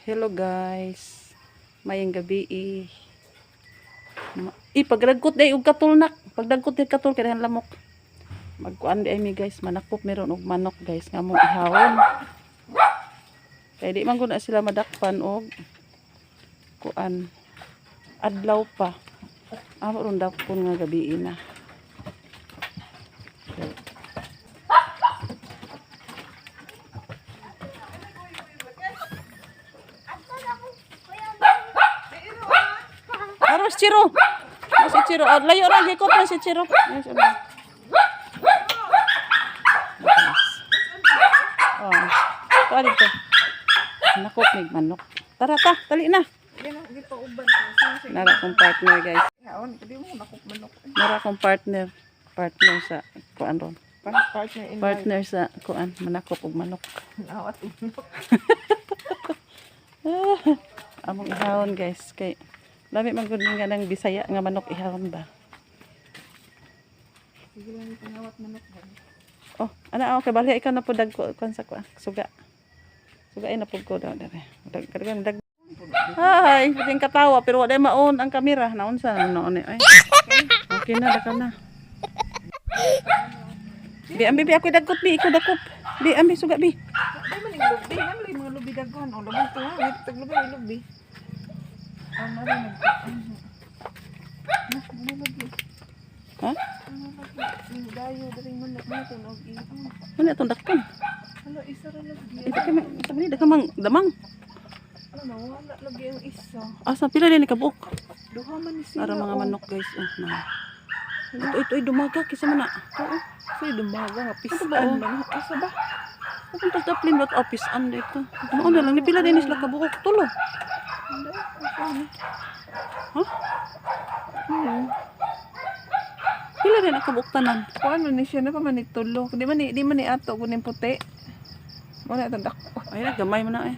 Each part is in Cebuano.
Hello guys. Mayong gabi eh. Eh, pagdagkot day og katulnak. Pagdagkot day katul kay dahan lamok. Magkuan di ay mi guys, manakop meron og manok guys nga mong ihawon. Kay di man gud na sila madakpan og kuan adlaw pa. Amo ron dakpon nga gabi na. Aros Chiro. Ah, si Chiro. Ah, layo ra gikot na si Chiro. Ayun, si ano. Oh. Tuwa dito. Nakot mig manok. Tara ta, dali na. Nara kong partner guys. Haon, di mo nakop manok. Nara kong partner. Partner sa kuan ron. Partner in life. Partner sa kuan manakop og manok. Nawat manok. Ah, among ihawon guys kay lami man gud nga ng Bisaya nga manok ihawon ba. Sige lang pangawat manok ba. Oh, ana okay bali ikaw na po dagko kuan sa kuan suga. Suga ay na pud ko daw dere. Dag dag dag. Hi, puting katawa pero wala maon ang kamera. Naunsa na noon eh. Ay. Okay na daka na. Bi ambi bi ako dagkot bi ikaw dakop. Bi ambi suga bi. Di man ning lubi, man lang mga lubi daghan. O labon to ha, dito tag lubi, lubi. Ah, mara nag. Na, ano lagi? Ha? Ano lagi? Ning dayo diri manok mo kunog i. Ano itong dakpon? Hala, isa ra lagi. Ito kay sabi ni dakamang damang. Ano na wala lagi ang isa. Asa pila din kabuok. Duha man ni sila. Para mga oh. manok guys. Oh, na. Ito ito ay dumaga kisa man na. Oo. Say dumaga nga Ano ba, pisan oh? man. Asa ba? Pupunta sa plane back office ano ito. Mao na lang ni pila din sila kabuok tulo. Hindi. Asa ni? Ha? Hmm. Pila din ang kabuok tanan. Kuan man ni siya na pa man ni tulo. Di man ni ato kuning puti. Wala itong dako. Ay na gamay mo na eh.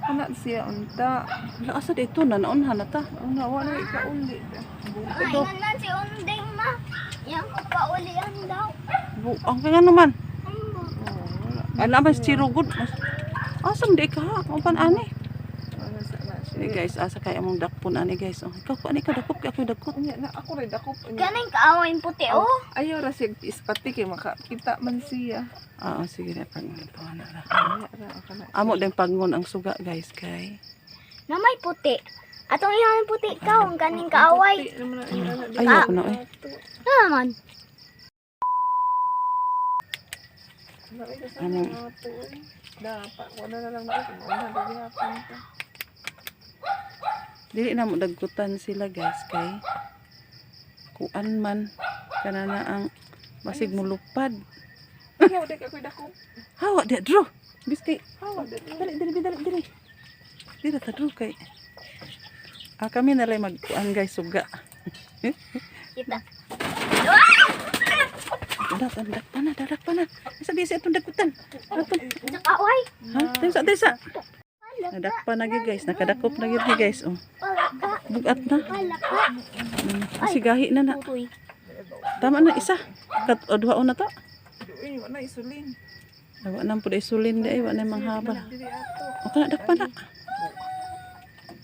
Ana siya unta. Wala asa dito na naunhan na ta. Una wala ikauli. Ito. Ay, nan si Undeng ma. Yang ko paulian daw. Bu, ang kaya naman. Ambo. Oh, wala. Ala mas chiro gud. Mas Asam di ka ha? Upan ani. Wala sa na siya. Ni guys, asa kay among dakpon ani guys. Oh, ikaw ko ani ka dakop kay ako dakot. Unya na ako rin dako. Unya. Ganing kaaway puti oh. Ayaw ra siya ispati kay makakita man siya. Ah, oh, sige na pag na ra. Unya ra ako na. Amo din pagngon ang suga guys kay. Na may puti. Atong iyang puti ka, ang kaning kaaway. Puti naman na iya na di. Ayaw ko na eh. Na naman. Wala ka sa Ano? mga to, eh. Dapat wala na lang na ako. Wala na gihapon ko. Dili na mo dagkutan sila guys kay kuan man kanana ang basig mulupad. Ayaw di ka koy dako. Hawa di dro. Bis kay Hawa di. dali dali dali dali. Dili ta dro kay. Ah, kami na lang magkuan guys suga. Kita. Dadak pa na, dadak pa na. Sa di sa itong dagkutan. Ato. Sa kaaway. Ha? Daysa, daysa. Nadakpa na gyud guys, nakadakop na gyud ni guys. Oh, Palaka. bugat na. Palaka. Sigahi na na. Putoy. Tama na isa. Kat o duha na to. Uy, wala isulin. Wa na pud isulin di ay wa na manghaba. Dili ato. O kana dakpa na.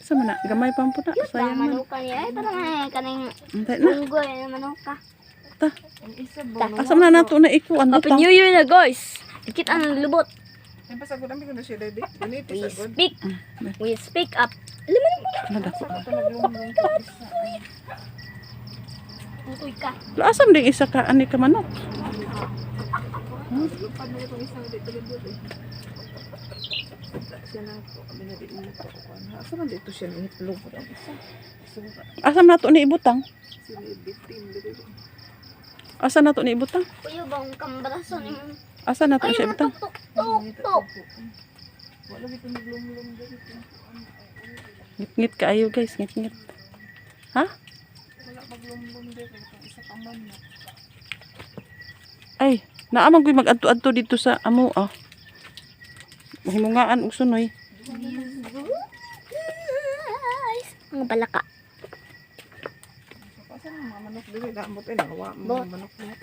Sa man na gamay pa po na. Sayang man. Manuka niya. Ay, parang ay, kaning Antay na. unggoy na manuka. Ta. Ang isa ba? Asa man na nato na ikuan Happy butang. New Year na guys. Dikit ang lubot. Ay pasagod ang ko na siya dede. Ganito We sagod. speak. We speak up. Alam mo na Nadako. Sa ka naglumlum ka isa. Putoy ka. Lasam ding isa ka ani ka manok. Lupad na itong isang dito dito eh. Siya na ako. Kami na dito na ako. Asa man dito siya ng itlog ko ang isa. Sura. Asa man nato ni ibutang? Sila bitin dito. Asa nato ni ibutang? Kuya bang kambraso ni mo. Asa nato Ay, siya ibutang? tuk tuk tuk. Wala dito naglumlum dito. Ngit-ngit kaayo guys, ngit-ngit. Ha? Wala maglumlum dito. Itong isa ka man. Ay, naamang ko'y mag-adto-adto dito sa amo ah. Mahimungaan og sunoy. Guys, ang balaka. Asa ang mga manok dito? Damot eh. Nawa mga manok dito.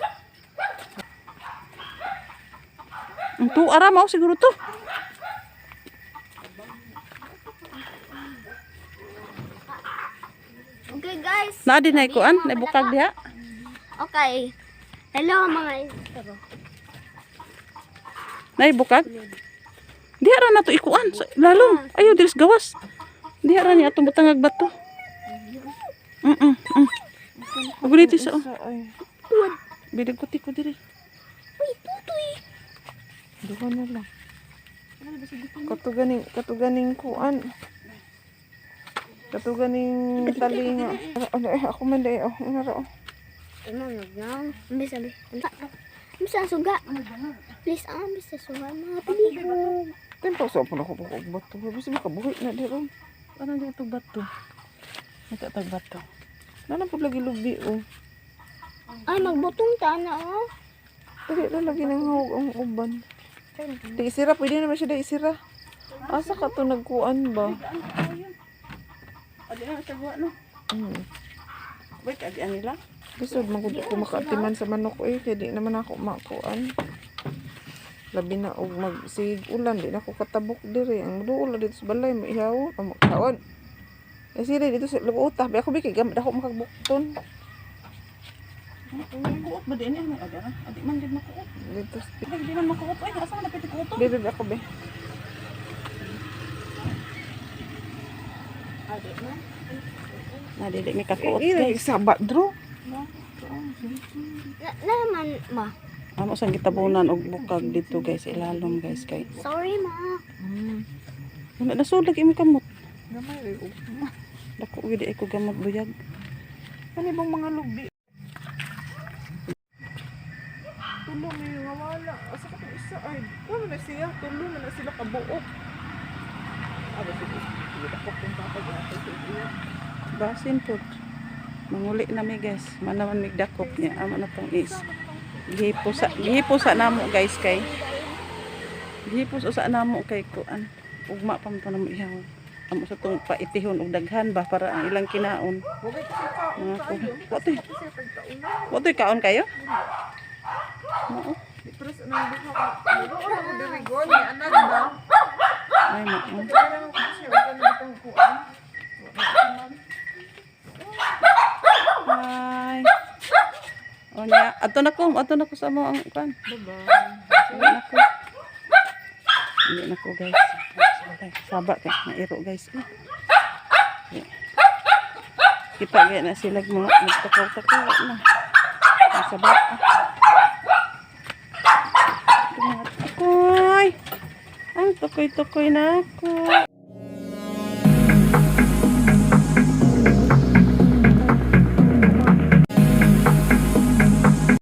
Ang tuara mao siguro to. guys. Naa din na ikuan, na bukag diha. Okay. Hello mga istro. Nay bukag. Diha ra na to ikuan sa lalom. Ayo diri sa gawas. Diha ra ni atong butangag bato. Ug sa oh. Sa ay. Bilig ko tiko diri. Uy, tutoy. Duha na lang. Katuganing kuan. Katuganing talinga. Ano eh ako man dai oh naro. Ano nagnaw? Ambis ambis. Ambis ang suga. Please, ambis sa suga mga pilihog. Tempo sa pala ko og bato. Basta makabuhi na diri. Ano di itong bato? Ito itong bato. Nana pud lagi lubi oh. Ay, magbutong ta na oh. Dili na lagi nang hawag ang uban. Di isira pwede naman siya di isira. Asa ka to nagkuan ba? Adi na sa guwa no. Wait, adi anila. Lisod man gud ko makaatiman sa manok eh kay di naman ako makuan. Labi na og magsigig ulan di na ako katabok diri. Ang duol dito sa balay maihaw ang makaon. Eh sila dito sa luota, bi ako bi kay gamit ako makagbukton. Kuot ba din ano adi ra? Adi man gid makuot. Dito Di man makuot oy, asa man dapat kuot? Bebe bi ako be. Na dili mi kakuot Eh, guys. saba dro. Na, naman ma. Amo sang gitabunan og bukag dito guys, ilalom guys kay. Sorry ma. Wala na sulag imo kamot. Gamay rin og. Dako gyud ay ko gamot buyag. Ano bang mga lubi? Tulo may nga wala. Asa ka itong isa ay? Wala na siya. Tulo na na sila kabuok. Aba sige. Sige ako kung papag-atay sa iya. Basin po. Manguli na mi guys. Manaman migdakop niya. Amo na tong is. Gihipo sa namo guys kay. Gihipos usa namo kay kuan. Ugma pa man to namo ihaw. Amo sa tong paitihon og daghan ba para ang ilang kinaon. Huwag kasi kaon Mga kayo. ko. Wa to'y Kasi pagkauna. wa to'y kaon kayo? Mao. Di pero sa nang duha ko. Doon ako diri gol ni anak ba? Ay mao. Kaya naman ko siya wala na itong kuan. Hi. O nya, adto na ko sa mo ang kuan. Bye-bye. Hindi na ko. Hindi na ko guys. Saba kay nairo guys. Eh. Kita gaya na sila mga nagtakaw-takaw na. Ang Saba. Mga tukoy. Ang tukoy-tukoy na ako.